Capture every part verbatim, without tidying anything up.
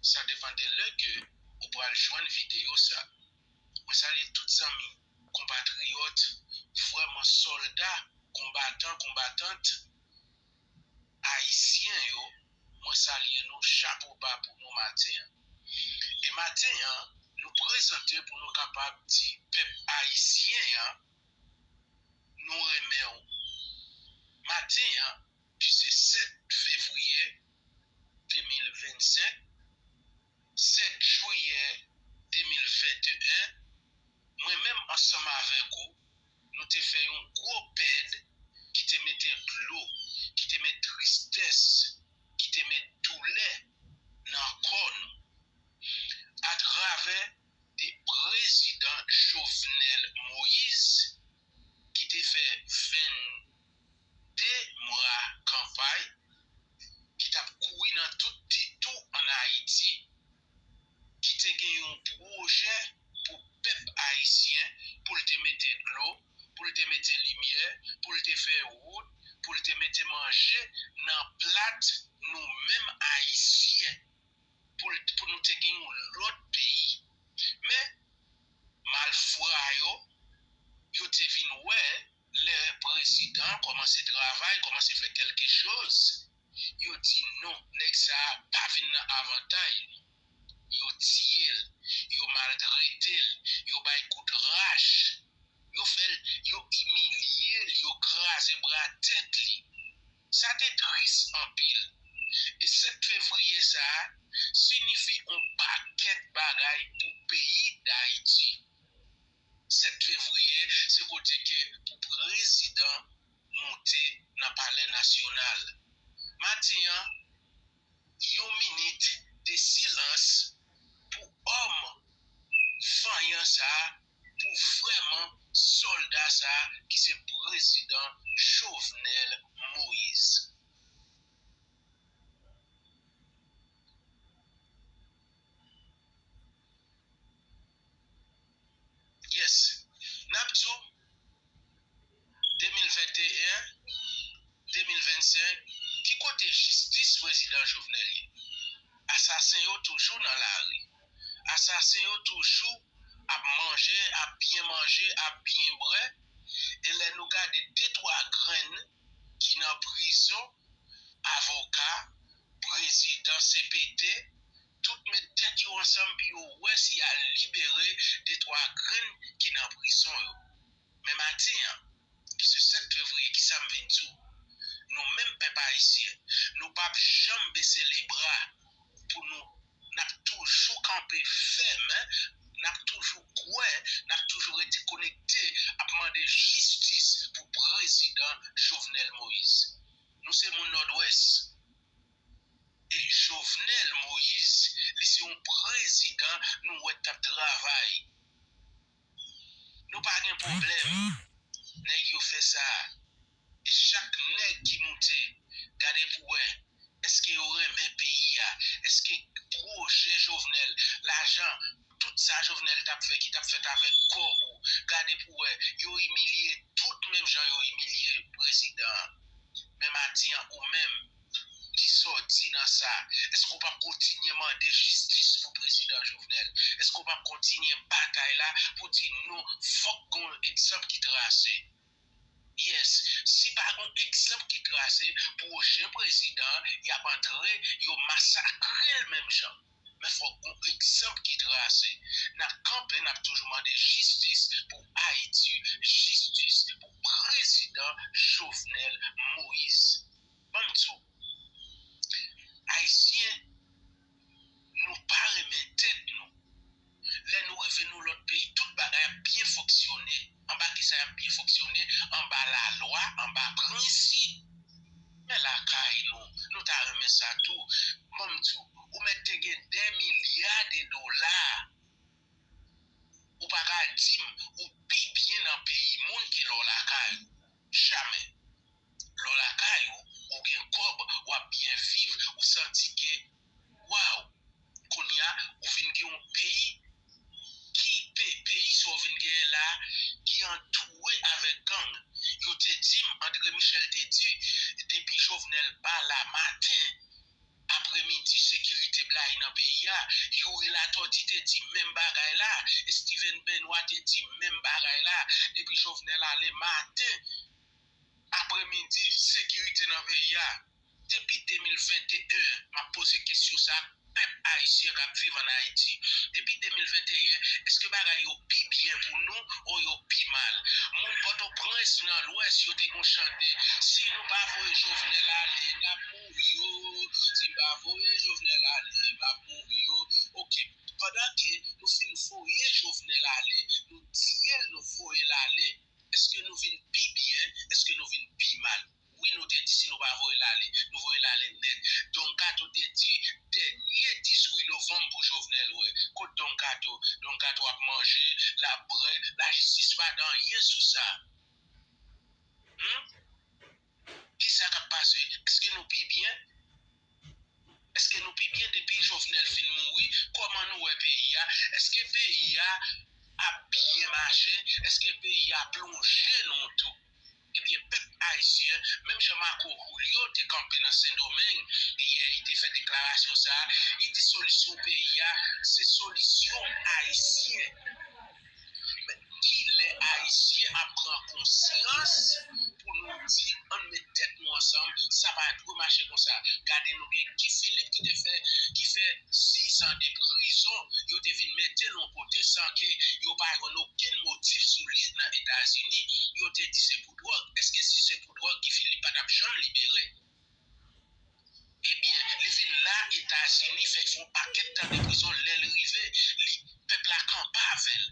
Sa depann de lè ke ou pral jwenn videyo sa. Mwen salye tout zanmi, konpatriyòt, frè mwen, sòlda, konbatan, konbatant ayisyen yo, mwen salye nou, chapo ba pou nou maten an. E maten an, nou prezante pou nou kapab di pèp ayisyen an, nou renmen w. Maten an, ki se sèt fevriye de mil vennsenk, sèt jiyè de mil venteyen, mwen menm ansanm avèk ou, nou te fè yon gwo pèd ki te mete dlo, ki te met tristès, ki te met doulè nan kò nou. Atravè de prezidan Jovenel Moïse ki te fè venn de mwa kanpay, ki t ap kouri nan tout ti tou ann Ayiti, ki te gen yon pwojè pou pèp ayisyen, pou l te mete dlo, pou l te mete limyè, pou l te fè wout, pou l te mete manje nan plat nou menm ayisyen, pou l, pou nou te gen yon lòt peyi. Men, malfra yo, yo te vin wè lè prezidan kòmanse travay, kòmanse fè kèlke choz, yo di non, nèg sa a pa vin nan avantay li. Yo tiye l, yo maltrete l, yo bay kout rach, yo fè l, yo imilye l, yo kraze bra tèt li. Sa te tris anpil. E sèt fevriye sa a siyifi yon pakèt bagay pou peyi Dayiti. Sèt fevriye, se kote ke pou prezidan monte nan Palè Nasyonal. Maten an, yon minit de silans pou òm vanyan sa a, pou vrèman sòlda sa a ki se prezidan Jovenel Moïse. Yes. N ap di w, de mil venteyen, de mil vennsenk, ki kote jistis prezidan Jovenel ye? Asasen yo toujou nan lari. Asasen yo toujou ap manje, ap byen manje, ap byen bwè. E lè nou gade de twa grenn ki nan prizon, avoka, prezidan C P T, tout met tèt yo ansanm pou yo wè si y a libere de twa grenn ki nan prizon yo. Men maten an, ki se sèt fevriye, kisa m vin di w? Nou menm pèp ayisyen, nou p ap janm bese lebra pou nou, n ap toujou kanpe fèmen, n ap toujou kwè, n ap toujou rete konekte, ap mande jistis pou prezidan Jovenel Moïse. Nou se moun Nòdwès. E Jovenel Moïse, li se yon prezidan nou wè k t ap travay. Nou pa gen pwoblèm. Nèg yo fè sa. E chak nèg ki moute, gade pou wè, èske yo renmen peyi a? Èske pwojè Jovenel, lajan, tout sa Jovenel t ap fè, ki t ap fèt avèk kòb ou, gade pou wè, yo imilye tout menm jan yo imilye prezidan an. Men maten an, ou menm ki sòti nan sa, èske w p ap kontinye mande jistis pou prezidan Jovenel? Èske w p ap kontinye batay la pou di non, fòk gon egzanp ki trase? Yes, si pa gon egzanp ki trase, pwochen prezidan an, y ap antre, yo masakre l menm jan. Men fòk gon egzanp ki trase. N ap kanpe, n ap toujou mande jistis pou Ayiti, jistis pou prezidan Jovenel Moïse. Ban m di w, Ayisyen, nou pa renmen tèt nou. Lè nou rive nou lòt peyi, tout bagay ap byen fonksyone. Anba kisa y ap byen fonksyone? Anba lalwa, anba prensip. Men lakay nou, nou ta renmen sa tou. Ban m di w, ou mèt te gen dè milya de dola. Ou pa ka di m ou pi byen nan peyi moun ke lè w lakay ou. Jamè. Lè w lakay ou, ou gen kòb, w ap byen viv, ou santi ke, waw, kounye a, ou vin gen yon peyi ki pe, peyi sa w vin genyen la, ki antoure avèk gang. Yo te di m, André Michel te di, depi Jovenel pa la maten, apremidi, sekirite blayi nan peyi a. Youri Latortue te di menm bagay la. Steven Benoît te di menm bagay la. Depi Jovenel ale maten, apremidi, sekirite nan peyi a. Depi de mil venteyen, m ap poze kesyon sa a pèp ayisyen k ap viv ann Ayiti. Depi de mil venteyen, èske bagay yo pi byen pou nou ou yo pi mal? Moun Pòtoprens nan Lwès, yo te gon chante, "Si nou pa voye Jovenel ale, n ap mouri o. Si n pa voye Jovenel ale, n ap mouri o." Oke, pandan ke nou fin voye Jovenel ale, nou tiye l, nou voye l ale, èske nou vin pi byen? Èske nou vin pi mal? Wi, nou te di si nou pa voye l ale, nou voye l ale nèt. Don Kato te di dènye dis uit novanm pou Jovenel wè. Kot Don Kato? Don Kato ap manje, l ap bwè, lajistis pa di anyen sou sa. Hmm? Kisa k ap pase? Èske nou pi byen? Èske nou pi byen depi Jovenel fin mouri? Kòman nou wè peyi a? Èske peyi a ap byen mache? Èske peyi a plonje nan yon twou? Ebyen, pèp ayisyen, menm jan Marco Julio te kanpe nan Sendomeng yè, li te fè deklarasyon sa a, li di solisyon peyi a, se solisyon ayisyen. Men kilè Ayisyen ap pran konsyans pou nou di, ann met tèt nou ansanm, sa pa dwe mache konsa? Gade nou gen Guy Philippe ki te fè, ki fè sis an de prizon, yo te vin mete l yon kote san ke yo pa jwenn okenn motif sou li nan Etazini. Yo te di se pou dwòg. Èske si se pou dwòg, Guy Philippe pa t ap janm libere? Ebyen, li vin la Etazini, fè l fè yon pakèt tan de prizon, lè l rive, li, pèp la kanpe avè l.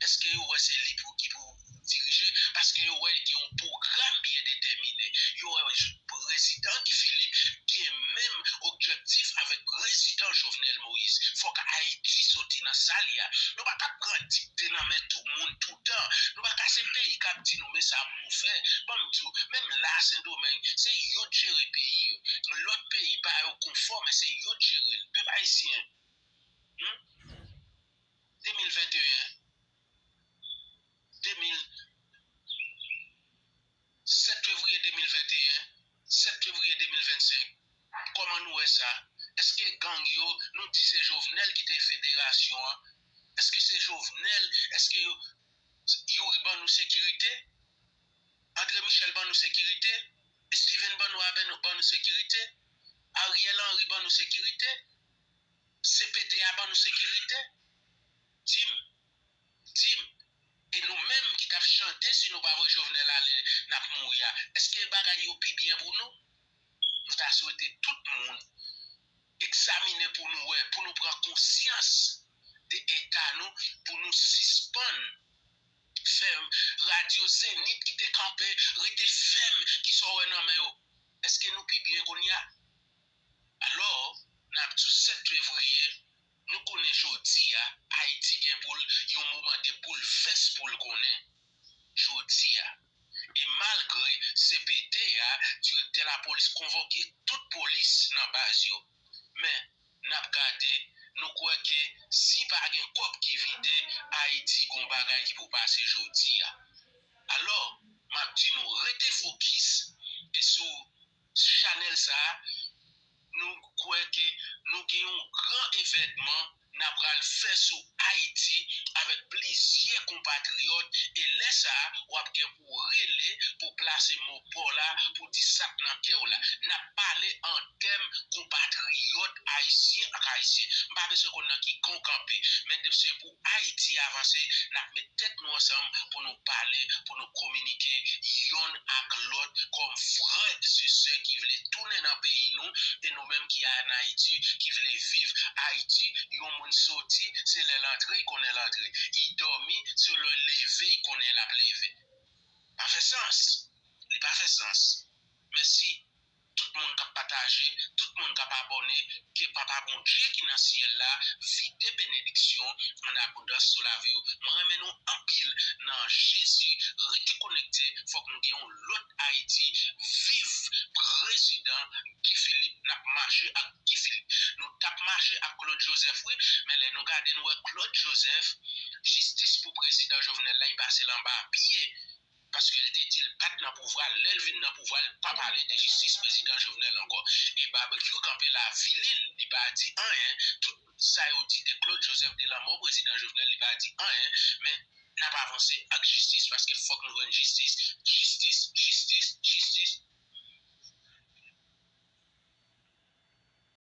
Èske yo wè se li pou, ki pou dirije? Paske yo wè li gen yon pwogram byen detèmine. Yo wè prezidan Guy Philippe gen menm objektif avèk prezidan Jovenel Moïse. Fòk Ayiti soti nan sa l ye a. Nou pa ka pran dikte nan men tout moun toutan. Nou pa ka se peyi k ap di nou men sa pou nou fè. Ban m di w, menm la Sendomeng, se yo k jere peyi yo. Lòt peyi ba yo konfò, men se yo k jere l. Pèp ayisyen, hmm? de mil venteyen, de mil, sèt fevriye de mil venteyen, sèt fevriye de mil vennsenk. Kòman nou wè sa? Èske gang yo, nou di se Jovenel ki te federasyon an? Èske se Jovenel? Èske yo, Youri ban nou sekirite? André Michel ban nou sekirite? Steven Benoît ban nou, ban nou sekirite? Ariel Henry ban nou sekirite? C P T a ban nou sekirite? Di m, di m, e nou menm ki t ap chante si nou pa voye Jovenel ale, n ap mouri a, èske bagay yo pi byen pou nou? Nou ta swete tout moun egzamine pou nou wè, pou nou pran konsyans de eta nou, pou nou sispann fè radyo Zenith ki te kanpe, rete fèm, kisa w wè nan men yo? Èske nou pi byen kounye a? Alò, n ap di w sèt fevriye, nou konnen jodi a, Ayiti gen pou l yon moman de boulvès pou l konnen. Jodi a. E malgre C P T a, direktè lapolis konvoke tout polis nan baz yo. Men, n ap gade, nou kwè ke si pa gen kòb ki vide, Ayiti gon bagay ki pou pase jodi a. Alò, m ap di nou rete fokis e sou chanèl sa a, nou kwè ke nou gen yon gran evènman n ap pral fè sou Ayiti avèk plizyè konpatriyòt, e lè sa a, w ap gen pou rele, pou plase mo pa w la, pou di sa k nan kè w la. N ap pale an tèm konpatriyòt ayisyen ak ayisyen. M pa bezwen konn nan ki kan w kanpe, men depi se pou Ayiti avanse, n ap met tèt nou ansanm pou nou pale, pou nou kominike yonn ak lòt kòm frè e sè ki vle tounen nan peyi nou, e nou menm ki ann Ayiti, ki vle viv Ayiti. Yon moun soti, se lè l antre, l konnen l antre. Li dòmi, se lè l leve, l konnen l ap leve. Pa fè sans. Li pa fè sans. Mèsi. Tout moun k ap pataje, tout moun k ap abòne, ke Papa Bondye ki nan syèl la vide benediksyon an abondans sou lavi w. Mwen renmen nou anpil nan Jezi. Rete konekte, fòk nou gen yon lòt Ayiti. Viv prezidan Guy Philippe, n ap mache ak Guy Philippe. Nou t ap mache ak Claude Joseph, wi, men lè nou gade, nou wè Claude Joseph, jistis pou prezidan Jovenel la, li pase l anba pye. Paske l te di l pa t nan pouvwa, lè l vin nan pouvwa, l pa pale de jistis prezidan Jovenel ankò. E Barbecue kanpe la avili l, li pa di anyen. Tout sa yo di de Claude Joseph de lanmò prezidan Jovenel, li pa di anyen. Men n ap avanse ak jistis, paske fòk nou jwenn jistis, jistis, jistis, jistis.